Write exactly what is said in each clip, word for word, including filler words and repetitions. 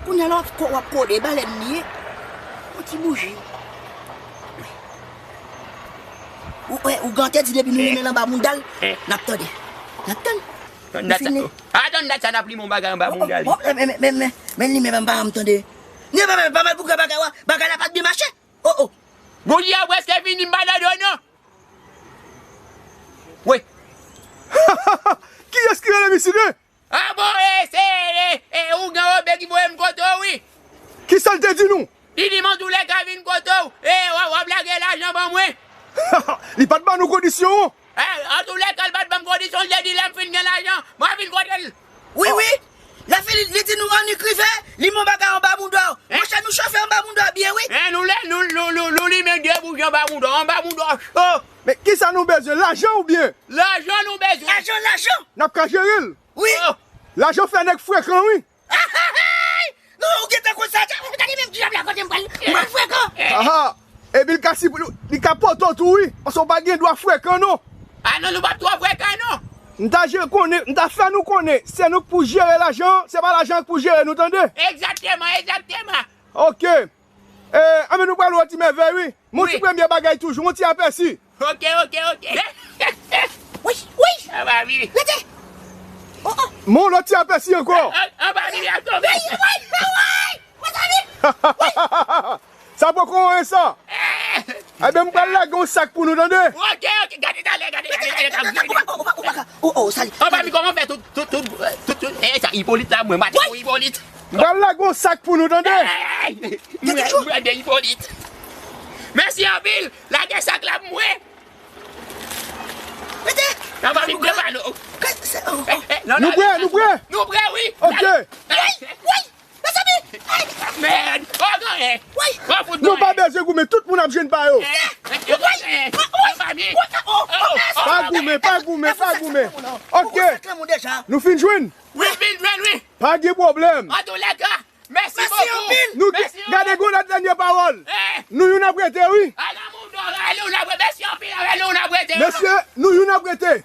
Kounye a la w ap ko-, w ap kode, balèn li ye. Yon ti bouji. Ou, ou, ou gate di depi nou limen l anba mounda l, n ap tande. N ap tann. Tann dat sa. A, tann dat sa, n ap limen yon bagay anba mounda li. Oh, oh, men, men, men, men, men li menm anba m tande. Ni pa mal, pa mal pou bagay la, bagay la pa t byen mache. Oh, oh. Goulye a prèske vini, m pa nan do non. Wi. Kiyès ki rele m isit, wi? A bon, e, se, e, e, ougan Wobe ki voye m kote w, wi. Kisa l te di nou? Li di m antoulèka vin kote w, e, w ap, w ap lage lajan ban mwen. Li pa t ban nou kondisyon an? E, antoulèka, l pa t ban m kondisyon, l te di lè m fin gen lajan, mwen vin kote l. Wi, wi. Lè fini, li di nou annik rive, li men yon bagay anba mounda w. Monchè, nou chofe anba mounda w byen, wi. E, nou lè, nou, nou, nou, nou limen de bouji anba mounda w, anba mounda w cho. Men kisa nou bezwen, lajan oubyen? Lajan nou bezwen. Lajan, lajan. N ap ka jere l. Wi. Oh. Lajan fè nèg frekan, wi. Non, ou gentan konn sa, gade menm diab la kote m pral, m pral frekan. Aha. Epi l ka sip-, li ka pote w tou, wi. Paske w pa gen dwa frekan, non. A non, nou p ap twò frekan, non. M ta jere konnen, m ta fè nou konnen, se nou k pou jere lajan, se pa lajan k pou jere nou, tande? Egzakteman, egzakteman. Ok. E, anben nou pral wè ti mèvèy, wi. Men yon ti premye bagay toujou, yon ti apèsi. Ok, ok, ok. Wi, wi. Sa va vini. Rete. Oh, oh. Men yon lòt ti apèsi ankò. An, an, an va vini a tonbe. Wi, wi, wi. Mezanmi. Wi. Sa poko anyen sa. Enben, m pral lage yon sak pou nou, tande. Ok, ok, gade talè, gade, gade, gade, gade. Ou pa ka, ou pa ka, ou pa ka. Oh, oh, sali. An va vini, kòman fè tout, tout, tout, tout, tout, e, sa, Ipolit la, mwen, mati pou Ipolit. M pral lage yon sak pou nou, tande. Mwen, mwen, de Ipolit. Mèsi anpil. Lage sak la pou mwen. Mete. Nan pa vin devan nou. Nou prè, nou prè. Nou prè, wi. Ok. Wi, wi. Mezanmi. Mèd. Oh, ganyen. Wi. Nou pa bezwen goumen, tout moun ap jwenn pa yo. Pa goumen, pa goumen, pa goumen. Ok. Nou fin jwenn. Wi, vin jwenn, wi. Pa gen pwoblèm. Antoulèka, mèsi bokou. Mèsi anpil. Nou gen, gade, gon lòt dènye pawòl. Nou youn ap rete, wi. Ala moun dò, rele youn ap rete. Mèsi anpil, rele youn ap rete. Mesye, nou youn ap rete.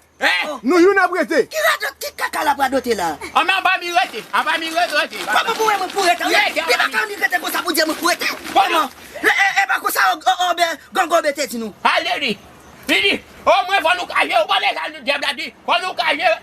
Nou youn ap rete. Ki radòt, ki kaka l ap radote la? Anba, anba mi rete, anba mi rete. Kòman pou wè mwen pou rete? Li pa ka annik rete konsa pou di mwen pou rete. Kòman? E, e, e pa konsa, o, o, o, ben, Gango Bete di nou. Ale li. Li di, omwen fò nou ka jere, ou pa wè sa dyab la di? Fò nou ka jere,